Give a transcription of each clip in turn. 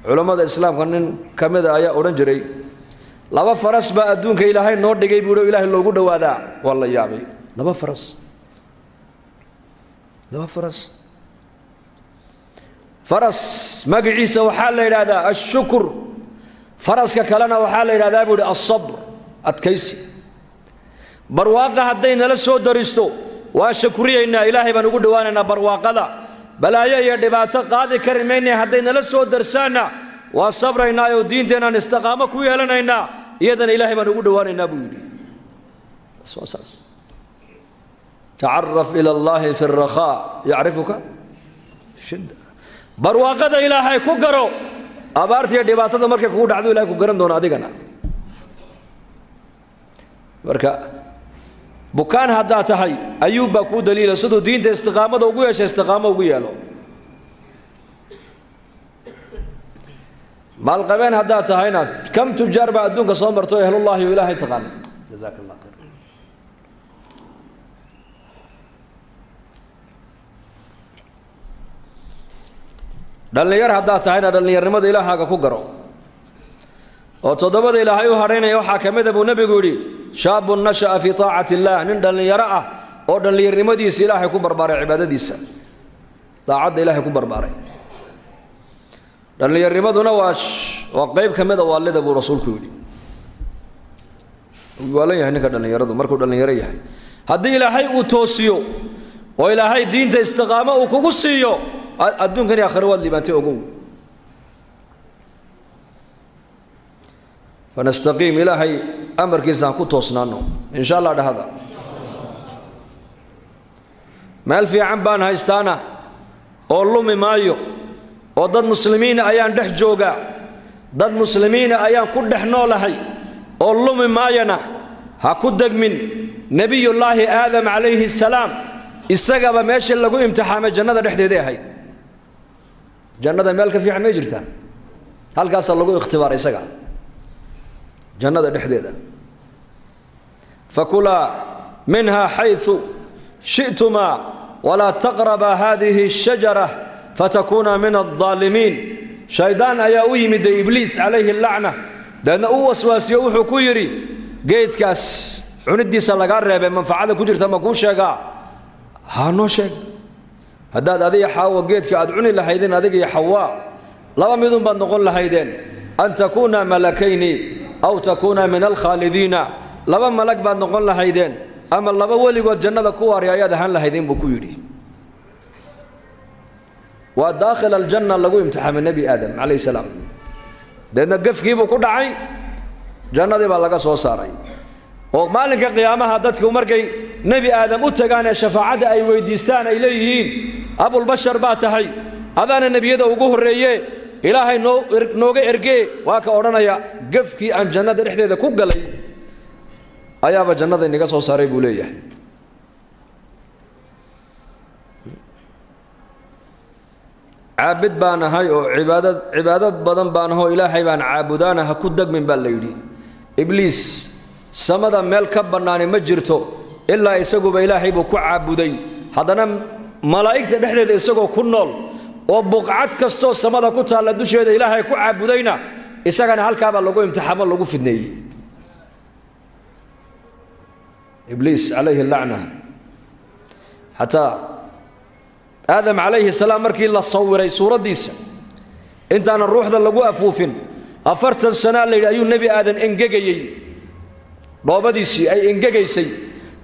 Culammada islaamka nin ka mida ayaa odhan jiray, laba faras baa adduunka Ilaahay noo dhigay buuhi, Ilaahay loogu dhowaadaa. Waa la yaabay. Laba faras, laba faras. Faras magaciisa waxaa la yidhaahdaa ashukur, faraska kalena waxaa la yidhahdaa, buu yidhi, alsabr, adkaysi. Barwaaqa hadday nala soo daristo, waa shakuriyaynaa, Ilaahay baan ugu dhowaanaynaa barwaaqada. Balaayo iyo dhibaato qaadi kari maynay, hadday nala soo darsaanna waa sabraynaa oo diinteenaan istiqaamo ku yeelanaynaa, iyadana Ilaahay baan ugu dhowaanaynaa, buu yidhi. Saas. Tacaraf ila Allahi fi rakhaa yacrifuka shidda. Barwaaqada Ilaahay ku garo, abaartiiyo dhibaatada markay kugu dhacdo Ilahay ku garan doono adigana. Marka bukaan haddaa tahay, Ayuub baa kuu daliila siduu diinta istiqaamada ugu yeeshay, istiqaamo ugu yeelo. Maalqabeen haddaad tahayna, kam tujaar baa adduunka soo marto ehlullahi o Ilaahay taqaana. Jazaaka Allah khayr. Dhallinyar haddaad tahayna, dhallinyarnimada Ilaahaaga ku garo. Oo toddobada Ilaahay u hadhaynaya waxaa ka mida, buu Nebigu yidhi, shaabun nasha'a fii taacati illaah, nin dhallinyaro ah oo dhallinyarnimadiisa Ilaahay ku barbaaray, cibaadadiisa, daacadda Ilaahay ku barbaaray. Dhallinyarnimaduna waa qeyb ka mida waalida, buu Rasuulku yidhi. Wuu waalan yahay ninka dhallinyaradu markuu dhallinyaro yahay. Haddii Ilaahay uu toosiyo oo Ilaahay diinta istiqaamo uu kugu siiyo, adduunkan iyo aakhiro waad liibaantay, ogow. Fanastaqiim, Ilaahay amarkiisa aan ku toosnaano, insha Allah. Dhahada, meel fiican baan haystaana oo lumi maayo, oo dad muslimiina ayaan dhex joogaa, dad muslimiina ayaan ku dhex noolahay oo lumi maayana, ha ku degmin. Nebiyullaahi Aadam calayhi salaam isagaba meesha lagu imtixaamay jannada dhexdeeday ahayd. Jannada meel ka fiican may jirtaa? Halkaasaa lagu ikhtibaaray isaga, jannada dhexdeeda. Fakulaa minha xayثu shi'tumaa walaa taqrabaa hadihi الshajara fatakuuna min الظaalimiin. Shaydaan ayaa u yimiday, Ibliis calayhi lacna, dabeedna u waswaasiyo, wuxuu ku yidhi, geedkaas cunidiisa lagaa reebay manfacada ku jirta ma kuu sheegaa? Haa, noo sheeg. Haddaad adiga Xaawa geedka aad cuni lahaydeen, adiga iyo Xawaa, laba midun baad noqon lahaydeen: an takuuna malakayni aw takuuna min alkhaalidiina. Laba malag baad noqon lahaydeen ama laba weligood jannada ku waarya ayaad ahaan lahaydeen, buu ku yidhi. Waa daakhil aljanna lagu imtixaamay Nebi Aadam calayhi salaam. Deedna gefkiibuu ku dhacay, jannadii baa laga soo saaray. Oo maalinka qiyaamaha dadku markay Nebi Aadam u tagaan ee shafaacadda ay weydiistaan, ay leeyihiin, abulbashar baa tahay, adaana nebiyada ugu horreeye, Ilaahay noo nooga ergee, waa ka odhanaya, gefkii aan jannada dhexdeeda ku galay ayaaba jannada inaga soo saaray, buu leeyahay. Caabid baan ahay oo cibaado cibaado badan baan ahoo Ilaahay baan caabudaana, ha ku degmin, baa la yidhi. Ibliis samada meel ka bannaani ma jirto ilaa isaguba Ilaahay buu ku caabuday. Haddana malaa'igta dhexdeeda isagoo ku nool oo buqcad kastoo samada ku taalla dusheeda Ilaahay ku caabudayna, isagana halkaabaa lagu imtixaamo, lagu fidneeyey, Ibliis calayhi lacna. Xataa Aadam calayhi salaam markii la sawiray suuraddiisa intaanan ruuxda lagu afuufin, 40 sanaa la yidhi ayuu Nebi Aadan engegayey, dhoobadiisii ay engegaysay.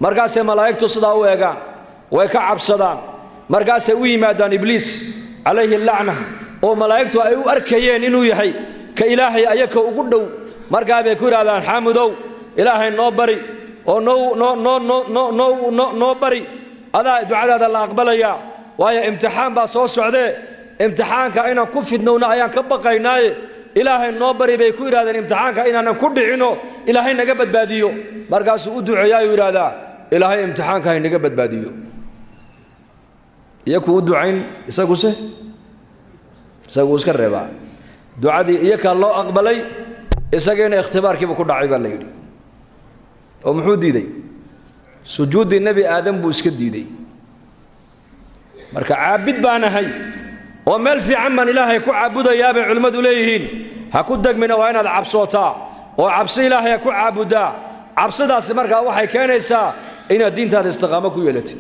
Markaasay malaa'igtu sidaa u eegaan, way ka cabsadaan. Markaasay u yimaadaan Ibliis calayhi lacna, oo malaa'igtu ay u arkayeen inuu yahay ka Ilaahay ayaka ugu dhow. Markaa bay ku yidhahdaan, xaamudow, Ilaahay noo bari oo noo noo noo noo noo noo noo noo bari, adaa ducadaada la aqbalayaa, waayo imtixaan baa soo socdee, imtixaanka inaan ku fidnowna ayaan ka baqaynaaye, Ilaahay noo bari, bay ku yidhahdeen, imtixaanka inaanan ku dhicinoo Ilaahay naga badbaadiyo. Markaasuu u duceeyaayuu yidhaahdaa, Ilaahay imtixaanka haynaga badbaadiyo. Iyo kuu ducayn, isaguse isaguu iska reebaa ducadii. Iyakaa loo aqbalay, isagiina ikhtibaarkiibu ku dhacay, baa la yidhi. Oo muxuu diiday? Sujuuddii Nebi Aadam buu iska diiday. Marka caabid baan ahay. Oo meel fiican baan Ilaahay ku caabudayaa bay culimmadu leeyihiin. Ha ku degmina, waa inaad cabsootaa oo cabsi Ilaahay ha ku caabuddaa. Cabsidaasi markaa waxay keenaysaa inaad diintaada istiqaamo ku yeelatid.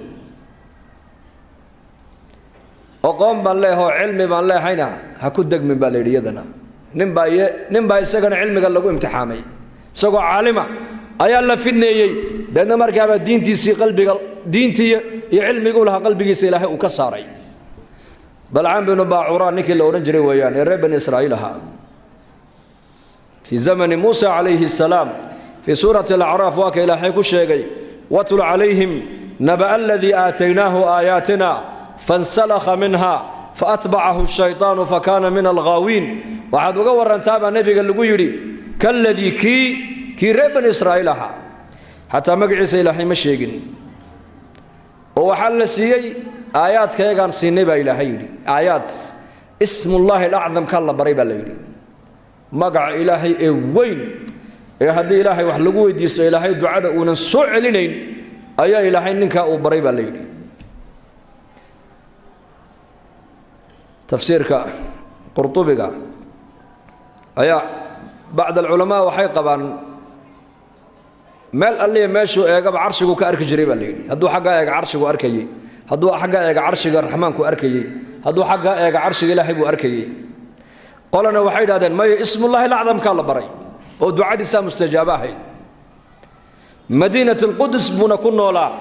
Oqoon baan leehoo cilmi baan leehayna ha ku degmin baa la yidhi. Iyadana ninbaa isagana cilmiga lagu imtixaamay, isagoo caalima ayaa la fidneeyey. Deedna markaabaa diintiisii qalbiga, diintii iyo cilmigii u lahaa qalbigiisa Ilaahay uu ka saaray. Balcaan binu Baacuraa ninkii la odhan jiray weeyaan ee reer Bani Israa'iil ahaa fii zamani Muusa calayhi asalaam. Fii suurati Alacraaf waa ka Ilaahay ku sheegay: "Watlu calayhim naba'a aladii aataynaahu aayaatina fansalakha minha faatbacahu ashaytaanu fakana min alghaawiin." Waxaad uga warrantaa baa nebiga lagu yidhi kaladii kii reer Bani Israa'iil ahaa. Xataa magaciisa Ilaahay ma sheegin, oo waxaa la siiyey aayaadkayagaan siinay baa Ilaahay yidhi. Aayaad ismullaahi alacdamkaa la baray baa la yidhi, magaca Ilaahay ee weyn ee haddii Ilaahay wax lagu weydiisto Ilaahay ducada uunan soo celinayn ayaa Ilaahay ninkaa uu baray baa la yidhi. Tafsiirka Qurtubiga ayaa bacd alculamaa waxay qabaan meel alliya meeshuu eegaba carshigu ka arki jiray baa la yidhi. Hadduu xaggaa eega carshigu arkayey, hadduu xaggaa eega carshiga Raxmaanku arkayey, hadduu xaggaa eega carshiga Ilaahay buu arkayey. Qolana waxay yidhahdeen maya, ismullaahi alacdamkaa la baray oo ducadiisaa mustajaabo ahayd. Madiinat Alqudus buuna ku noolaa.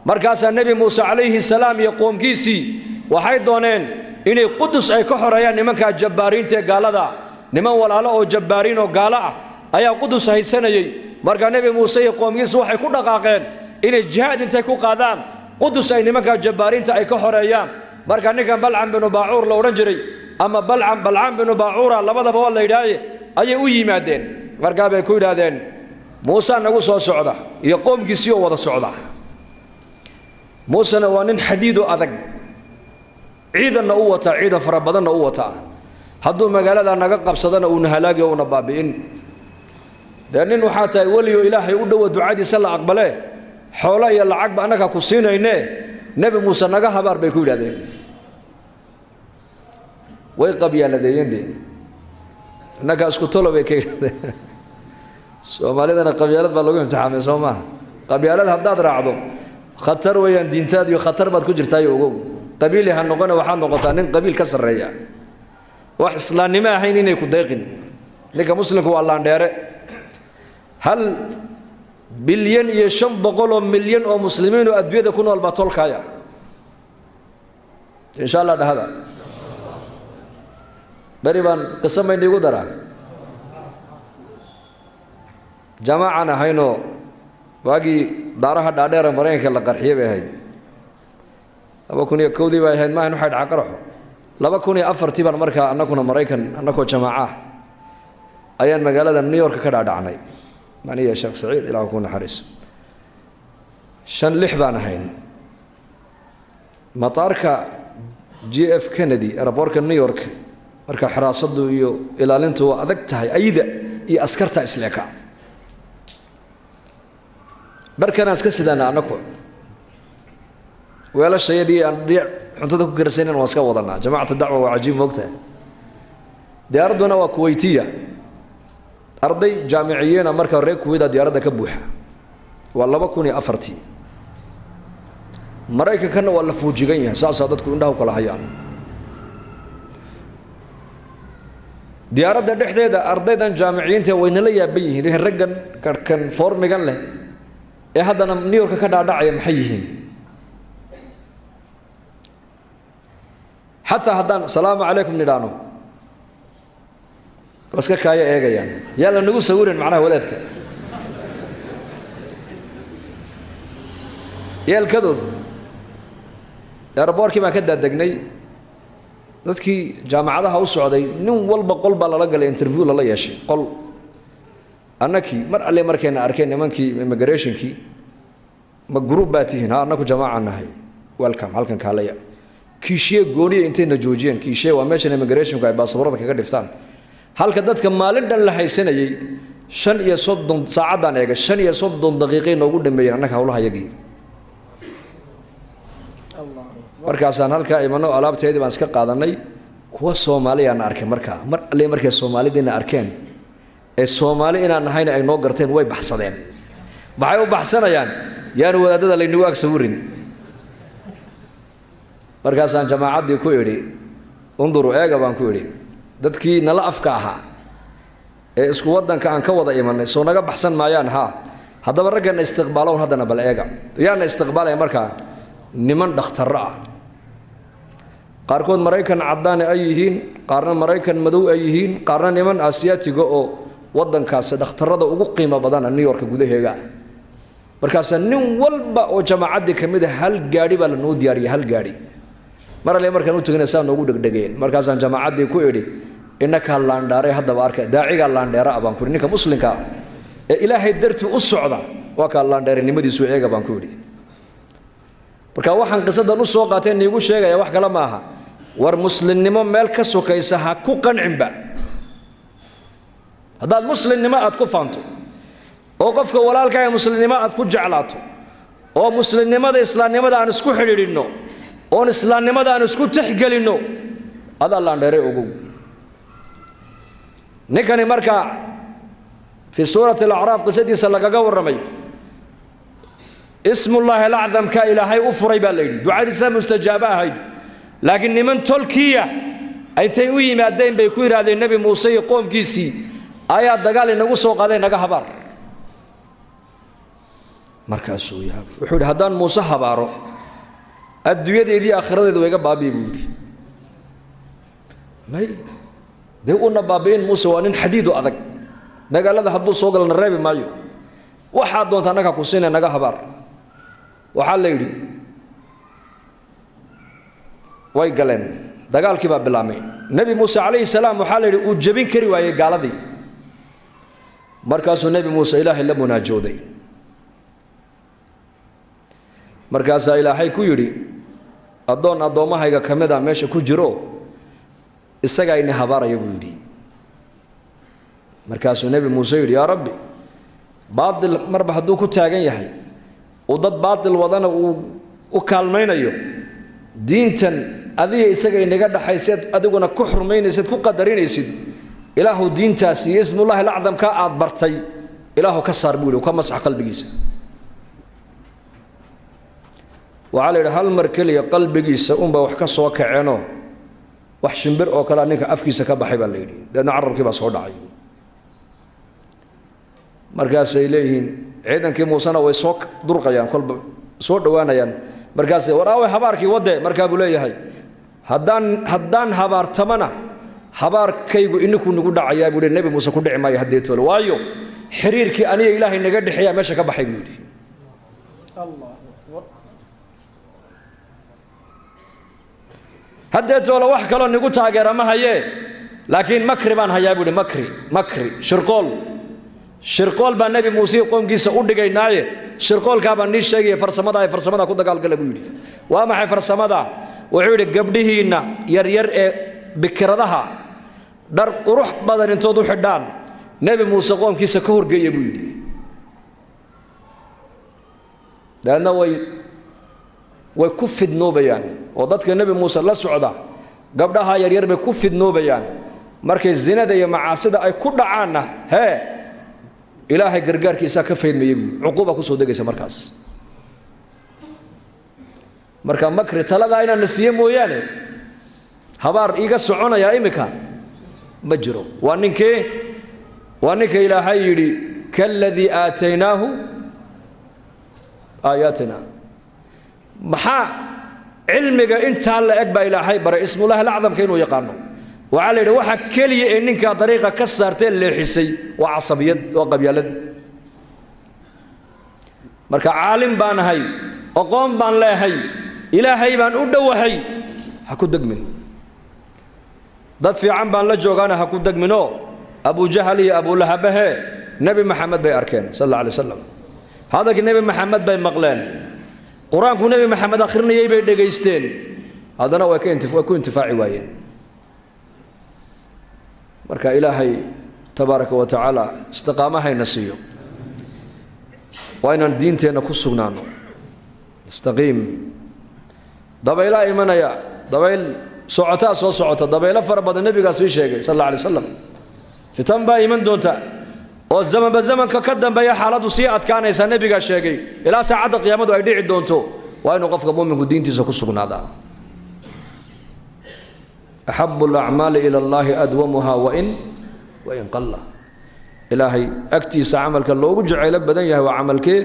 Markaasaa Nebi Muuse calayhi salaam iyo qoomkiisii waxay dooneen inay Qudus ay ka xoreeyaan nimankaa jabbaariinta ee gaalada. Niman walaalo oo jabbaariin oo gaalo ah ayaa Qudus haysanayey. Markaa Nebi Muuse iyo qoomkiisu waxay ku dhaqaaqeen inay jihaad intay ku qaadaan Qudus ay nimankaa jabbaariinta ay ka xoreeyaan. Markaa ninkan Balcam binu Baacuur la odhan jiray ama Balcam binu Baacuura, labadaba waa la yidhaaye, ayay u yimaadeen. Markaa bay ku yidhaahdeen: "Muuse nagu soo socda iyo qoomkiisii oo wada socda. Muusena waa nin xadiidoo adag, ciidanna u wataa, ciidan fara badanna u wataa. Hadduu magaalada naga qabsadana uuna halaagi oo una baabi'in. Dee nin waxaa tahay weliyo Ilaahay u dhowa, ducadiisa la aqbalee, xoolo iyo lacagba annaga ku siinaynee, Nebi Muuse naga habaar," bay ku yidhahdeen. Way qabyaaladeeyeen dee, innagaa isku tolo bay ka yidhahdeen. Soomaalidana qabyaalad baa lagu imtixaamay, soo maaha? Qabyaalad haddaad raacdo khatar weeyaan, diintaad iyo khatar baad ku jirtaayo. Ogow, qabiili ha noqone, waxaad noqotaa nin qabiil ka sarreeya. Wax islaamnimo ahayn inay ku dayqin. Ninka muslimku waa laandheere. 1.5 bilyan oo muslimiin oo adduunyada ku nool baa tolkaaya, insha Allah dhahada. Beri baan qiso mayniigu daraa. Jamaacaan ahaynoo waagii daaraha dhaadheera Maraykanka la qarxiyey bay ahayd, 2001dii bay ahayd, maahan waxay dhaca qaraxo, 2004tii baan markaa annaguna Maraykan annagoo jamaaca ah ayaan magaalada New York ka dhaadhacnay, maniya Sheekh Saciid, Ilah ku naxariiso. Shan lix baan ahayn. Mataarka JF Kennedy, airportka New York, marka xiraasadu iyo ilaalintu waa adag tahay, ayida iyo askarta isleeka. Barkanaan iska sidaana annaku weelashayadii aan cuntada ku karsanan waan iska wadanaa. Jamacata dacwa waa cajiib, moogtahay. Diyaaradduna waa Kuweytiya, arday jaamiciyiina marka reer Kuweyda diyaaradda ka buuxa. Waa 2004tii. Maraykankanna waa la fuujigan yahay, saasaa dadku indhaha u kala hayaan. Diyaaradda dhexdeeda ardaydan jaamiciyiinta waynala yaaban yihiin, raggan karhkan foormigan leh ee haddana New York ka dhaadhacaya maxay yihiin? Xataa haddaan salaamu calaykum nidhaano waa iska kaaya eegayaan, yaa la nagu sawirin macnaha wadaadka yeelkadood. Airportkii baan ka daadegnay. Dadkii jaamacadaha u socday nin walba qol baa lala galay, interview lala yeeshay qol. Annakii mar alle markayna arkeen nimankii immigrationkii: "Ma group baa tihiin?" "Ha, annaku jamaaca nahay." "Welcome, halkan kaalaya." Kiishiye gooniya intayna joojiyeen. Kiishiye waa meeshan immigrationku ay baasaboorada kaga dhiftaan. Halka dadka maalin dhan la haysanayay, 35 saacaddaan eega, 35 daqiiqay noogu dhameeyeen annaga hawlaha yagii. Markaasaan halkaa imano, alaabteedii baan iska qaadanay. Kuwa Soomaaliyaana arkay markaa, mar alle markay Soomaalidiina arkeen ee Soomaali inaan nahayna ay noo garteen, way baxsadeen. Maxay u baxsanayaan? Yaanu wadaadada laynagu ag sawirin. Markaasaan jamaacaddii ku idhi, unduru, eega baan ku idhi, dadkii nala afka ahaa ee isku waddanka aan ka wada imanay soo naga baxsan maayaan? Haa, haddaba raggana istiqbaalown haddana bal eega. Yaana istiqbaalaya markaa? Niman dhakhtarro ah, qaarkood Maraykan caddaane ay yihiin, qaarna Maraykan madow ay yihiin, qaarna niman Aasiyaatiga oo waddankaasi dhakhtarrada ugu qiimo badana New Yorka gudaheega ah. Markaasaa nin walba oo jamaacaddii ka mid a hal gaadhi baa lanoo diyaariyay, hal gaadhi. Mar alle markaan u tegina saa noogu dhegdhegeen. Markaasaan jamaacaddii ku idhi, innakaa laandhaaray haddaba arka, daacigaa laandheera ah baan ku idhi. Ninka muslimka ee Ilaahay dartii u socda waa kaa laandheerinimadiisu, eega baan ku idhi. Marka waxaan qisadan u soo qaatay niigu sheegaya wax kale maaha. War muslimnimo meel ka sokaysa ha ku qancinba. Haddaad muslimnimo aad ku faanto oo qofka walaalkaaga muslimnimo aad ku jeclaato oo muslimnimada islaamnimada aan isku xidhiidhinno oon islaamnimada aan isku tixgelinno, adaa laandheeray, ogow. Ninkani markaa fii suurati Alacraaf qisadiisa lagaga warramay, ismullaahi alacdamka Ilaahay u furay baa la yidhi, ducadiisaa mustajaabo ahayd. Laakiin niman tolkiya intay u yimaadeen bay ku yidhaahdeen, Nebi Muuse iyo qoomkiisii ayaa dagaal inagu soo qaaday, naga habaar. Markaasuu yaabay, wuxuu yidhi, haddaan Muuse habaaro, adduunyadeedii aakhiradeedu waa iga baabi'i buu yidhi. May dee una baabi'in, Muuse waa nin xadiidu adag, magaalada hadduu soo galana reebi maayo, waxaad doonta annaga ku siina, naga habaar. Waxaa la yidhi way galeen, dagaalkii baa bilaabmay. Nebi Muuse calayhi salaam waxaa la yidhi uu jebin kari waayey gaaladii. Markaasuu Nebi Muuse Ilaahay la munaajooday. Markaasaa Ilaahay ku yidhi, addoon addoommahayga ka mid a meesha ku jiro, isagaa ini habaaraya buu yidhi. Markaasuu Nebi Muuse yidhi, yaa Rabbi, baatil marba hadduu ku taagan yahay, uu dad baatil wadana uu u kaalmaynayo, diintan adiga isaga inaga dhaxayseed adiguna ku xurmaynaysid, ku qadarinaysid, Ilaahu diintaas iyo ismullaahi alacdamka aad bartay Ilaahu ka saar buu yidhi, ka masax qalbigiisa. Waxaa la yidhi hal mar keliya qalbigiisa unbaa wax ka soo kaceenoo wax shimbir oo kalea ninka afkiisa ka baxay baa la yidhi, deedna carabkii baa soo dhacay. Markaasay leeyihiin ciidankii Muusena way soo durqayaan, kolba soo dhowaanayaan. Markaasay, war aaway habaarkii wadde? Markaa buu leeyahay, haddaan habaartamana habaarkaygu ininkuu nagu dhacayaa buu yidhi, Nebi Muuse ku dhici maayo haddee toole, waayo xiriirkii aniga Ilaahay naga dhexeeyaa meesha ka baxay buu yidhi. Haddee toole wax kaloo nigu taageera ma hayee, laakiin makri baan hayaa buu yidhi, makri, makri, shirqool, shirqool baa Nebi Muuse iyo qoomkiisa u dhigaynaaye, shirqoolkaa baan nii sheegaya, farsamada ay farsamada ku dagaalgala buu yidhi. Waa maxay farsamada? Wuxuu yidhi, gabdhihiinna yaryar ee bikiradaha dhar qurux badan intood u xidhaan Nebi Muuse qoomkiisa ka horgeeya buu yidhi. Dabeedna way ku fidnoobayaan oo dadka Nebi Muuse la socda gabdhaha yaryar bay ku fidnoobayaan. Markay zinada iyo macaasida ay ku dhacaanna, hee, Ilaahay gargaarkiisaa ka faydmaya buu yidhi, cuquuba kusoo degaysa markaas. Marka makri taladaa inaan na siiye mooyaane, habaar iiga soconayaa iminka ma jiro. Waa ninkee? Waa ninka Ilaahay yidhi, kaaladii aataynaahu aayaatina. Maxaa cilmiga intaa la eg baa Ilaahay baray ismullahi alacdamka inuu yaqaano? Waxaa la yidhi waxa keliya ee ninkaa dariiqa ka saartee leexisay waa casabiyad, waa qabyaalad. Marka caalim baan ahay, aqoon baan leehay, Ilaahay baan u dhowahay, ha ku degmin. Dad fiican baan la joogaana, ha ku degminoo. Abujahal iyo Abulahabahe Nebi Maxamed bay arkeen sal alla alay wasalam, hadalkii Nebi Maxamed bay maqleen, qur-aanku Nebi Maxamed akhrinayay bay dhegaysteen, haddana way ku intifaaci waayeen. Marka Ilaahay tabaaraka wa tacaala istiqaamahayna siiyo, waa inaan diinteenna ku sugnaano. Istaqiim. Dabaylaa imanaya, dabayl Socotaa soo socota, dabaylo fara badan nebigaa sii sheegay sal alla alay wasalam. Fitan baa iman doonta oo zamanba zamanka ka dambeeya xaaladdu sii adkaanaysaa, nebigaa sheegay, ilaa saacadda qiyaamadu ay dhici doonto. Waa inuu qofka muuminku diintiisa ku sugnaadaa. Axabu alacmaali ila allahi adwamuha wain qalla. Ilaahay agtiisa camalka loogu jacaylo badan yahay waa camalkee?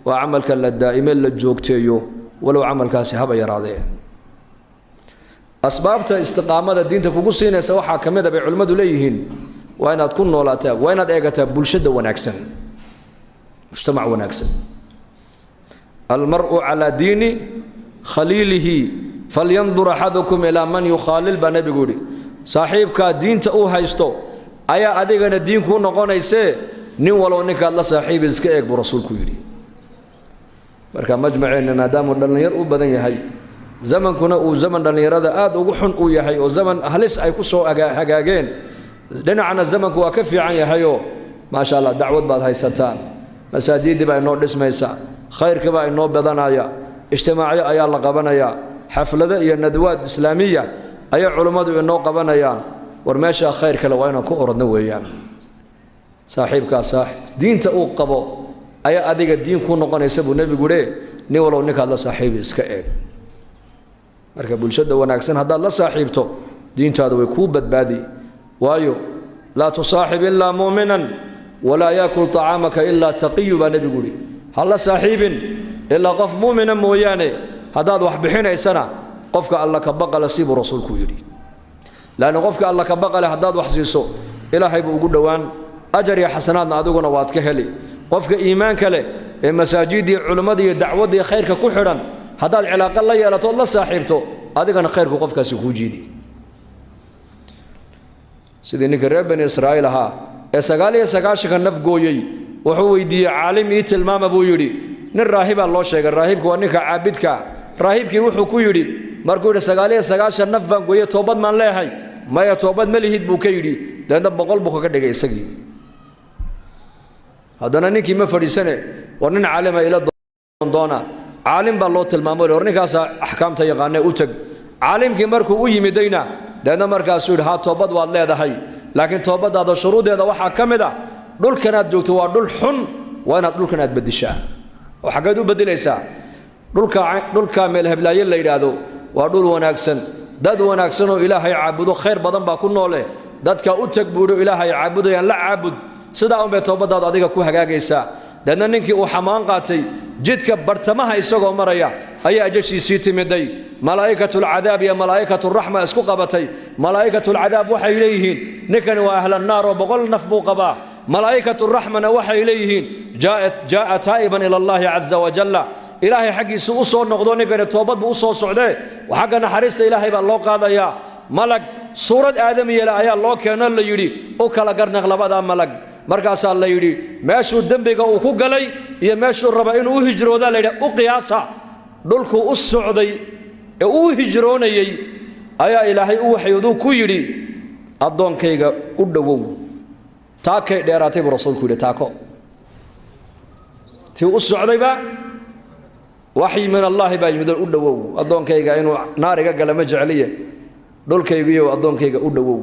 Waa camalka la daa'ime, la joogteeyo, walow camalkaasi haba yaraadee. Asbaabta istiqaamada diinta kugu siinaysa waxaa ka mid a, bay culimmadu leeyihiin, waa inaad ku noolaataa, waa inaad eegataa bulshada wanaagsan, mujtamac wanaagsan. Almar'u calaa diini khaliilihi falyandur axadukum ilaa man yukhaalil, baa nebigu yidhi. Saaxiibkaa diinta uu haysto ayaa adigana diin kuu noqonaysee, nin walow ninkaad la saaxiibi iska eeg, buu rasuulku yidhi. Marka majmaceenna maadaamuu dhallinyar u badan yahay, zamankuna uu zaman dhallinyarada aada ugu xun uu yahay oo zaman halis ay ku soo hagaageen, dhinacna zamanku waa ka fiican yahayoo, maasha Allah, dacwad baad haysataan, masaajiddii baa inoo dhismaysa, khayrka baa inoo badanaya, ijtimaacyo ayaa la qabanayaa, xaflado iyo nadwaad islaamiya ayay culummadu inoo qabanayaan. War meeshaa khayr kale waa inaan ku orodno weeyaan. Saaxiibkaa diinta uu qabo ayaa adiga diin kuu noqonaysa, buu nebigu le. Nin walow ninkaad la saaxiibi iska eeg. Marka bulshada wanaagsan haddaad la saaxiibto, diintaadu way kuu badbaadi. Waayo, laa tusaaxib ilaa muuminan walaa yaakul طacaamaka ilaa taqiyu, baa nebigu yihi. Ha la saaxiibin ilaa qof muumina mooyaane. Haddaad wax bixinaysana, qofka alla ka baqale si, buu rasuulku yidhi. Laanna qofka alla ka baqale haddaad wax siiso, ilaahay buu ugu dhowaan, ajar iyo xasanaadna adiguna waad ka heli. Qofka iimaanka leh ee masaajiddii, culimmadii iyo dacwaddii khayrka ku xidhan haddaad cilaaqo la yeelato ood la saaxiibto, adigana khayrku qofkaasi kuu jiidi. Sidii ninka reer Bani Israa'iil ahaa ee 99-ka naf gooyey, wuxuu weydiiyey: "Caalim ii tilmaama," buu yidhi. Nin raahibaa loo sheegay. Raahibku waa ninka caabidka. Raahibkii wuxuu ku yidhi markuu yidhi: "99 naf baan gooyey, toobad maan leehay?" "Maya, toobad ma lihid," buu ka yidhi. Dabeedna 100 buu kaga dhigay isagii. Haddana ninkii ma fadhiisane: "War nin caalima ila doona." Caalim baa loo tilmaamo: "War ninkaasaa axkaamta yaqaanee, u teg." Caalimkii markuu u yimidayna, dabeedna markaasuu yidhi: "Haa, toobad waad leedahay, laakiin toobaddaada shuruuddeeda waxaa ka mid ah dhulkanaad joogto waa dhul xun, waa inaad dhulkan aad beddishaa." Oo xaggeed u beddelaysaa? Dhulka dhulka meel heblaaye la yidhaahdo waa dhul wanaagsan, dad wanaagsan oo Ilaahay caabudo, khayr badan baa ku noole. Dadka u tag, buudho, Ilaahay caabudayaan la caabud. Sidaa unbay toobaddaadu adiga ku hagaagaysaa. Deedna ninkii uu xamaan qaatay, jidka bartamaha isagoo maraya ayaa ajashiisii timiday. Malaa'ikatulcadaab iyo malaa'ikaturaxma isku qabatay. Malaa'ikatulcadaab waxay leeyihiin: "Ninkani waa ahlannaar oo 100 naf buu qabaa." Malaa'ikaturaxmana waxay leeyihiin: "Jaa'a taa'iban ila allahi caza wajalla, Ilaahay xaggiisu u soo noqdo, ninkani toobad buu u soo socdee, xagga naxariista Ilaahay baa loo qaadayaa." Malag suurad aadami yeele ayaa loo keeno, la yidhi: "U kala garnaq labadaa malag." Markaasaa la yidhi meeshuu dembiga uu ku galay iyo meeshuu raba inuu u hijroodaa la yidhi u qiyaasa. Dhulkuu u socday ee uu hijroonayey ayaa Ilaahay u waxyooduu ku yidhi: "Addoonkayga u dhowow." Taakay dheeraatay, buu rasuulku yidhi. Taako tii u socdayba waxyi min allaahi baa yimid: "U dhowow addoonkayga, inuu naar iga gala ma jecliye, dhulkaygiiyo addoonkayga u dhowow."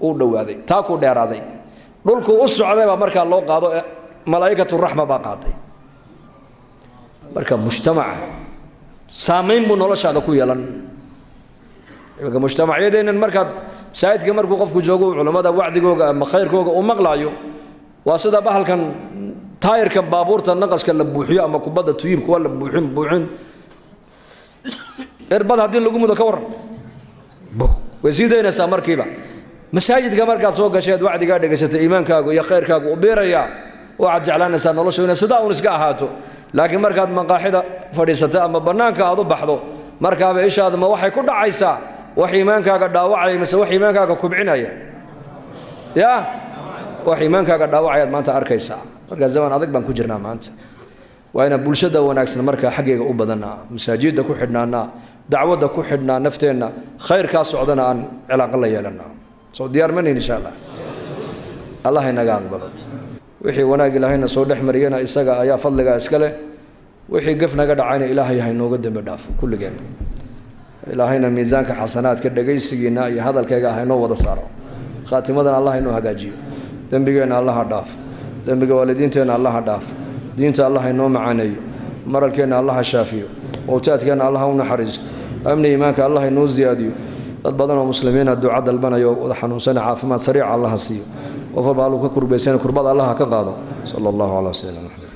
U dhowaaday, taakuu dheeraaday. Dhulkuu u socday baa markaa loo qaado, malaa'ikaturaxma baa qaaday. Marka mujtamaca saamayn buu noloshaada ku yeelan. Imanka mujtamacyadeennan markaad masaajidka markuu qofku joogo, culammada wacdigooga ama khayrkooga uu maqlaayo, waa sida bahalkan taayirkan baabuurta naqaska la buuxiyo ama kubadda tuyibka waa la buuxin buuxin. Irbad haddii lagu mudo, ka warran? Way sii daynaysaa markiiba. Masaajidka markaad soo gasheed, wacdigaa dhegaysatay, iimaankaagu iyo khayrkaagu u biirayaa, waxaad jeclaanaysaa noloshu inay sidaa uun iska ahaato. Laakiin markaad maqaaxida fadhiisatay ama bannaanka aad u baxdo, markaaba ishaada ma waxay ku dhacaysaa wax iimaankaaga dhaawacaya mise wax iimaankaaga kubcinaya? Ya, wax iimaankaaga dhaawacayaad maanta arkaysaa. Marka zaman adag baan ku jirnaa maanta. Waa inaan bulshada wanaagsan markaa xaggeega u badannaa, masaajidda ku xidhnaanaa, dacwadda ku xidhnaa, nafteenna khayrkaa socdana aan cilaaqo la yeelannaa. Soo diyaar manin? Insha Allah, Allah inaga aqbalo. Wixii wanaag Ilaahayna soo dhex mariyana, isaga ayaa fadligaa iska leh. Wixii gaf naga dhacayna, Ilaahay ha inooga dembi dhaafo kulligeen. Ilaahayna miisaanka xasanaadka dhegaysigiinna iyo hadalkayga ah inoo wada saaro. Khaatimadana Allah inoo hagaajiyo. Dembigeenna Allaha dhaaf, dembiga waalidiinteenna Allaha dhaaf, diinta Allah inoo macaaneeyo, maralkeenna Allaha shaafiyo, mowtaadkeenna Allaha u naxariisto, amni iimaanka Allah inoo siyaadiyo. Dad badan oo muslimiina duca dalbanayo, wada xanuunsana, caafimaad sariica Allaha siiyo. Qof walba alluu ka kurbaysana kurbada Allaha ka qaado. Sala allahu calaa sayidina Maxamed.